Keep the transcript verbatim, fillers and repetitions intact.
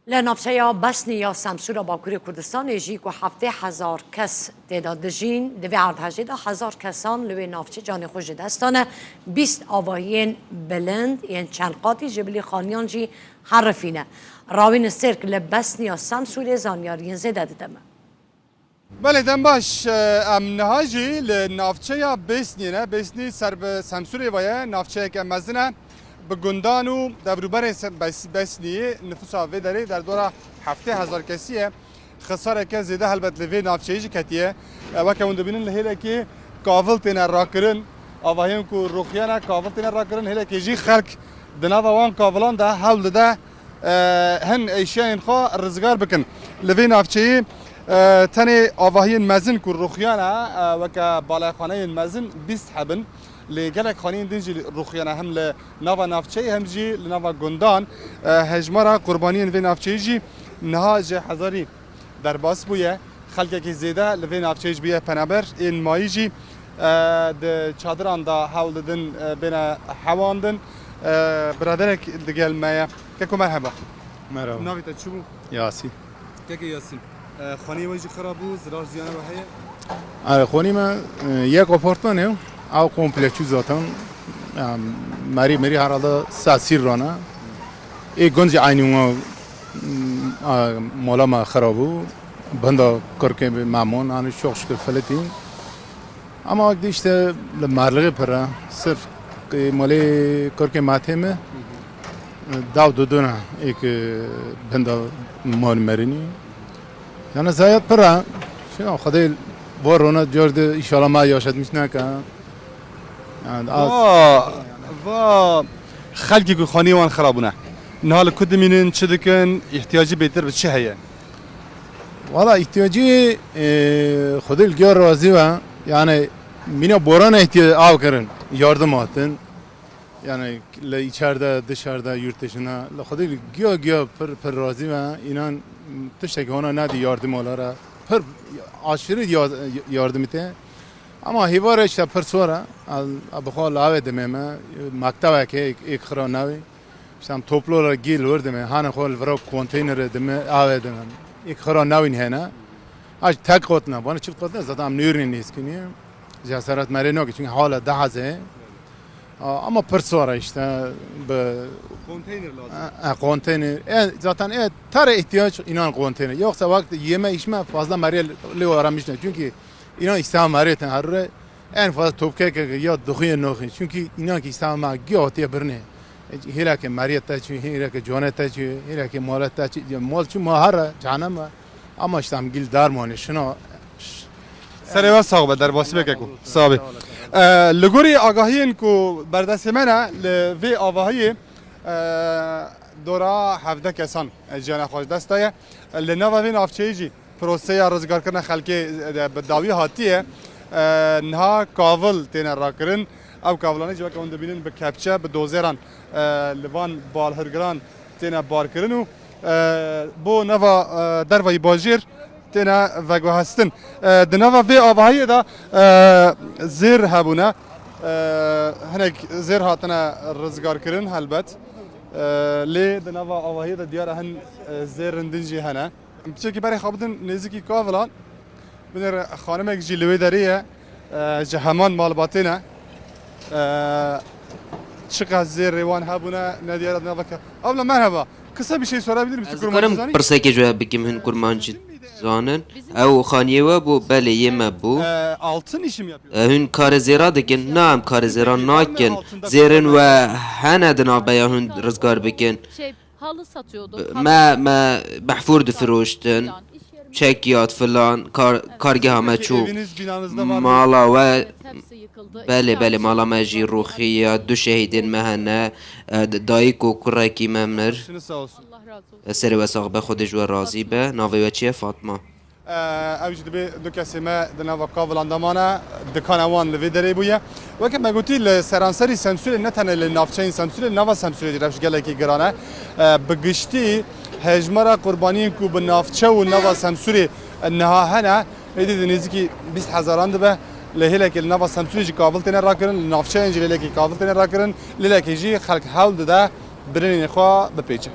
Li navçeya Besnî ya Semsûra Bakurê Kurdistanê jî ku heftê hezar kes tê de dijîn, di vê erdhejê de hezar kesan li wê navçê canê xwe ji dest dane, bîst avahiyên bilind yên çend qatî ji bilî xaniyan jî herifîne. Rawîn Sêrk li Besnî ya Semsûrê zanyariyên zêde dide me. Belê, dem baş. Em niha jî li navçeya Bêsniyê ne. Bêsnî ser bi Semsûrê ve ye, navçeyeke mezin e. Bi gundan û devrûberên Se-, Bes-, Besniyê nifûsa vê derê derdora heftê hezar kesî ye. Xisareke zêde helbet li vê navçeyê jî ketiye. E, weke hûn dibînin li hêlekê kavil têne rakirin. Avahiyên ku rûxiyane kavil têne rakirin, hêlekê jî xelk di nava wan kavilan de hewl dide, e, hin eşyayên xwe rizgar bikin. Li vê navçeyê, e, tenê avahiyên mezin ku rûxiyane, e, weke balexaneyên mezin bîst hebin. Lê gelek xaniyên din jî rûxiyane, hem li nava navçeyê hem jî li nava gundan. E, hejmara qurbaniyên vê navçeyê jî niha ji hezarî derbas bûye. Xelkekî zêde li vê navçeyê jî bûye penaber. Ên mayî jî, e, di çadiran de hewl didin, e, bêne hewandin. E, biraderek digel me ye. Keko merheba. Merhaba. Navê te çi bû? Yasîn. Keke Yasîn. E, xaniyê we jî xira bû, zirar ziyana we heye? Erê, xonî me, e, yek apartman e, ew komple çû zaten. Yani, merî, merî herhalde sed sîr rana. Ê gund jî eynî wan, a, mala me xira bû. Binda kirkê me mon, yani çok şükür filitî. Ama işte li merliğê pir e. Sirf malê kirkê me tê me. Daw duduna êk binda mal merinî. Yani zayat pir e. Şey, Xwedê var ona diyor de inşallah ma yaşatmış neke. Yani az. Va, va xelkî ku xanî wan xirabûne. Niha li ku dimînin, çi dikin, îhtiyacî bêtir bi çi heye? Valla îhtiyacî, e, Xwedê li gor razî be. Yani mîna boran ihtiya-, av kirin, yardım hatin. Yani li içeride, dışarıda, yurt dışında. Li Xwedê giya giya pir, pir razî me. Înan tiştekî hona nedî yardım olara. Pir aşırı ya-, yardım ite. Ama hêvara işte pir sor e. Al, bi xwe lawê dime me. Mektebeke êk, êk xira navê. İşte em toplu olarak gel wir dime. Hane xwe li vira konteynere dime, avê dime. Êk xira navîn hene. Aç tek qatna, bana çift qatna zaten em nêrîn nêskiniye. Cesaret merê nake çünkü hala daha ze. A, ama pir sor e işte bi Konteyner lazım. E, e, konteyner. E, zaten e, tare ihtiyaç inan konteyner. Yoksa vakti yeme içme fazla merê li aramışne. Çünkü inan İslam merê ten herre en fazla topkeke ya duxuye noxi. Çünkü inan ki İslam ma giya hatiye birine. Hêleke meriyet te çi, hêleke canet te çi, hêleke malet te çi, mal çi ma herre, cehennem e. Ama işte em gil dermanê şina. Serê we sax be, derbasî be keko. Sax be. E, li gorî agahiyên ku berdestê me ne, li vê avahiyê, e, dora hevdeh kesan, e, jiyana xwe ji dest daye. Li nava vê navçeyê jî proseya rizgarkirina xelkê, e, bi dawî hatiye. E, niha kavil têne rakirin. Ew kavilanê jî weke hûn dibînin bi kepçe, bi dozeran, e, li van balhirgiran têne barkirin û, e, bo nava, e, dervayî bajêr têne veguhestin. E, di nava vê avahiyê de, e, zêr hebûne. E, hinek zêr hatine rizgarkirin helbet. E, lê di nava avahiyê de diyar e hin, e, zêrên din jî hene. Em piçekî berê xwe bidin nêzîkî kavilan. Binêre xanimek jî li wê derê ye. E, ji heman malbatê ne. E, çiqas zêrê wan hebûne, ne diyar e di nava ke-, Abla merhaba. Kısa bir şey sorabilir misin? Ez dikarim pirsekê ji we bikim, hin kurmancî zanin? Ew xaniyê we bû? Belê, yê me bû. E, altın işi mi yapıyorsun? E, hûn karê zêra dikin? Na, em karê zêra nakin. Zêrên we hene di navbeya hûn rizgar bikin. Şey, halı satıyorduk. Me, me behfûr difiroştin. Çekyat filan, kar, kargeha me çû. Mala we, belê, belê, mala me jî rûxiya, du şehîdên me hene, e, d-, dayik û kurekî me mir. Serê we sax be, Xwedê ji we razî be. Navê we çi ye? Fatma. E, ew jî dibê du kesê me di nava kavilan de mane, dikana wan li vê derê bûye. Weke me gotî, li seranserî Semsûrê, ne tenê li navçeyên Semsûrê, li nava Semsûrê jî rewş gelekî giran e. E, bi giştî hejmara qurbaniyên ku bi navçe û nava Semsûrê niha hene, êdî di nêzîkî bîst hezaran dibe. Li hêlekê li nava Semsûrê jî kavil têne rakirin, li navçeyên jî lêlekê kavil têne rakirin, lêlekê jî xelk hewl dide birinên xwe bipêçe.